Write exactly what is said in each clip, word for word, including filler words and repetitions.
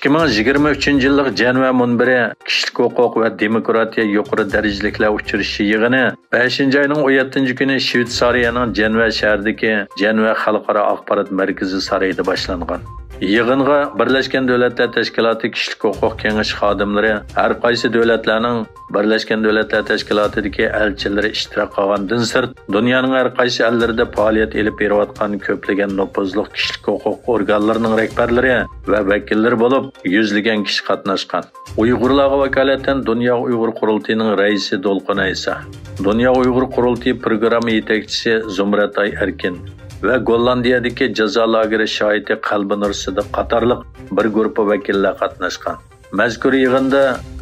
ئىككى مىڭ يىگىرمە ئۈچىنچى يىللىق جەنۋە مۇنبىرى كىشىلىك ھوقۇق ۋە دېموكراتىيە يۇقىرى دەرىجىلىكلەر ئۇچرىشىشى يىغىنى بەشىنچى ئاينىڭ ئون يەتتىنچى كۈنى شۋېتسارىيەنىڭ جەنۋە شەھىرىدىكى جەنۋە خەلقئارا ئاخبارات مەركىزى سارىيىدا باشلانغان. يىغىنغا بىرلەشكەن دۆلەتلەر تەشكىلاتى كىشىلىك ھوقۇق كېڭىشى خادىملىرى، ھەر قايسى دۆلەتلەرنىڭ بىرلەشكەن دۆلەتلەر تەشكىلاتىدىكى ئەلچىلىرى ئىشتىراك قىلغاندىن سىرت، دۇنيانىڭ ھەر قايسى ئەللىرىدە پائالىيەت ئېلىپ بېرىۋاتقان كۆپلىگەن نوپۇزلۇق كىشىلىك ھوقۇق ئورگانلىرىنىڭ رەھبەرلىرى ۋە ۋەكىللىرى بولۇپ، يۈزلىگەن كىشى قاتناشقان. ئۇيغۇرلارغا ۋاكالىتەن دۇنيا ئۇيغۇر قۇرۇلتىيىنىڭ رەئىسى دولقۇن ئەيسا، دۇنيا ئۇيغۇر قۇرۇلتىيى پروگرامما يېتەكچىسى زۇمرەت ئاي ئەركىن ۋە گوللاندىيەدىكى جازا لاگېرى شاھىتى قەلبىنۇر سىدىق قاتارلىق بىر گۇرۇپپا ۋەكىللەر قاتناشقان. مەزكۇر يىغىندا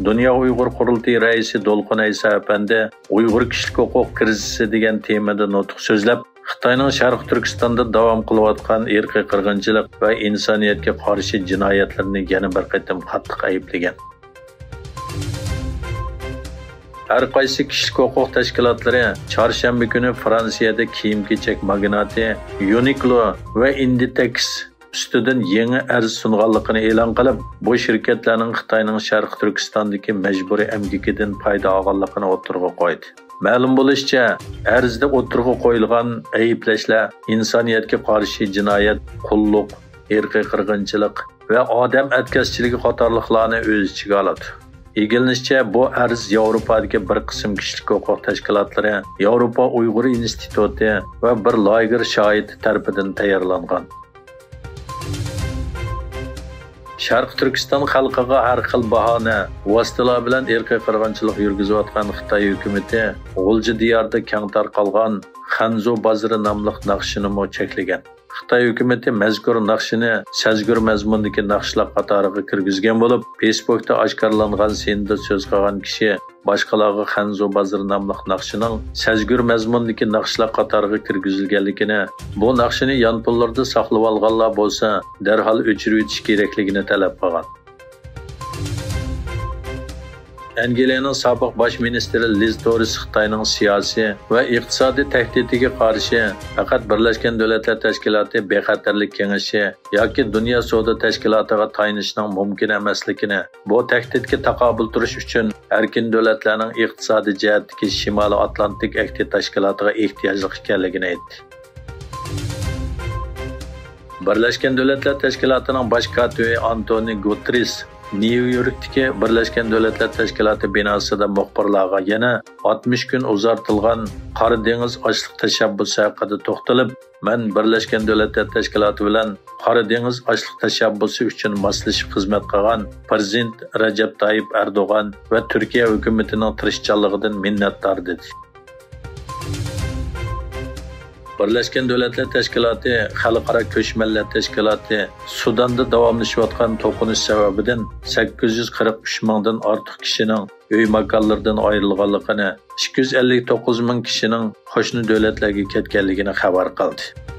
دۇنيا ئۇيغۇر قۇرۇلتىيى رەئىسى دولقۇن ئەيسا ئەپەندى ئۇيغۇر كىشىلىك ھوقۇق كىرىزىسى دېگەن تېمىدا نۇتۇق سۆزلەپ، خىتاينىڭ شەرقىي تۈركىستاندا داۋام قىلىۋاتقان ئىرقىي قىرغىنچىلىق ۋە ئىنسانىيەتكە قارشى جىنايەتلىرىنى يەنە بىر قېتىم قاتتىق ئەيىبلىگەن. ھەر قايسى كىشىلىك ھوقۇق تەشكىلاتلىرى چارشەنبە كۈنى فرانسىيەدە كىيىم-كېچەك ماگناتى يۇنىكلو ۋە ئىندىتېكس ئۈستىدىن يېڭى ئەرز سۇنغانلىقىنى ئېلان قىلىپ، بۇ شىركەتلەرنىڭ خىتاينىڭ شەرقىي تۈركىستاندىكى مەجبۇرىي ئەمگىكىدىن پايدا ئالغانلىقىنى ئوتتۇرىغا قويدى. مەلۇم بولۇشىچە، ئەرزدە ئوتتۇرىغا قويۇلغان ئەيىبلەشلەر ئىنسانىيەتكە قارشى جىنايەت، قۇللۇق، ئىرقىي قىرغىنچىلىق ۋە ئادەم ئەتكەسچىلىكى قاتارلىقلارنى ئۆز ئىچىگە ئالىدۇ. ئىگىلىنىشىچە، بۇ ئەرز ياۋروپادىكى بىر قىسىم كىشىلىك ھوقۇق تەشكىلاتلىرى، ياۋروپا ئۇيغۇر ئىنستىتۇتى ۋە بىر لاگېر شاھىتى تەرىپىدىن تەييارلانغان. شەرقىي تۈركىستان خەلقىگە ھەر خىل باھانە، ۋاسىتىلەر بىلەن ئىرقىي قىرغىنچىلىق يۈرگۈزۈۋاتقان خىتاي ھۆكۈمىتى غۇلجا دىيارىدا كەڭ تارقالغان خەنزۇ بازىرى ناملىق ناخشىنىمۇ چەكلىگەن. خىتاي ھۆكۈمىتى مەزكۇر ناخشىنى سەزگۈر مەزمۇندىكى ناخشىلار قاتارىغا كىرگۈزگەن بولۇپ، فېيسبۇكتا ئاشكارىلانغان سىندا سۆز قىلغان كىشى باشقىلارغا خەنزۇ بازىرى ناملىق ناخشىنىڭ سەزگۈر مەزمۇندىكى ناخشىلار قاتارىغا كىرگۈزۈلگەنلىكىنى، بۇ ناخشىنى يانفونلىرىدا ساقلىۋالغانلار بولسا، دەرھال ئۆچۈرۈۋېتىش كېرەكلىكىنى تەلەپ قىلغان. ئەنگلىيەنىڭ سابىق باش مىنىستىرى لىز توررېس خىتاينىڭ سىياسىي ۋە ئىقتىسادىي تەھدىتىگە قارشى پەقەت بىرلەشكەن دۆلەتلەر تەشكىلاتى بىخەتەرلىك كېڭىشى ياكى دۇنيا سودا تەشكىلاتىغا تايىنىشنىڭ مۇمكىن ئەمەسلىكىنى، بۇ تەھدىتكە تاقابىل تۇرۇش ئۈچۈن ئەركىن دۆلەتلەرنىڭ ئىقتىسادىي جەھەتتىكى شىمالىي ئاتلانتىك ئەھدى تەشكىلاتىغا ئېھتىياجلىق ئىكەنلىكىنى ئېيتتى. بىرلەشكەن دۆلەتلەر تەشكىلاتىنىڭ باش كاتىپى ئانتونىي گۇتېررېس نيۇ يوركتىكى بىرلەشكەن دۆلەتلەر تەشكىلاتى بىناسىدا مۇخبىرلارغا يەنە ئاتمىش كۈن ئۇزارتىلغان قارا دېڭىز ئاشلىق تەشەببۇسى ھەققىدە توختىلىپ، مەن بىرلەشكەن دۆلەتلەر تەشكىلاتى بىلەن قارا دېڭىز ئاشلىق تەشەببۇسى ئۈچۈن ماسلىشىپ خىزمەت قىلغان پىرېزىدېنت رەجەپ تايىپ ئەردوغان ۋە تۈركىيە ھۆكۈمىتىنىڭ تىرىشچانلىقىدىن مىننەتدار، دېدى. بىرلەشكەن دۆلەتلەر تەشكىلاتى خەلقئارا كۆچمەنلەر تەشكىلاتى سۇداندا داۋاملىشىۋاتقان توقۇنۇش سەۋەبىدىن سەككىز يۈز قىرىق ئۈچ مىڭدىن ئارتۇق كىشىنىڭ ئۆي ماكانلىرىدىن ئايرىلغانلىقىنى، ئىككى يۈز ئەللىك توققۇز مىڭ كىشىنىڭ قوشنا دۆلەتلەرگە كەتكەنلىكىنى خەۋەر قىلدى.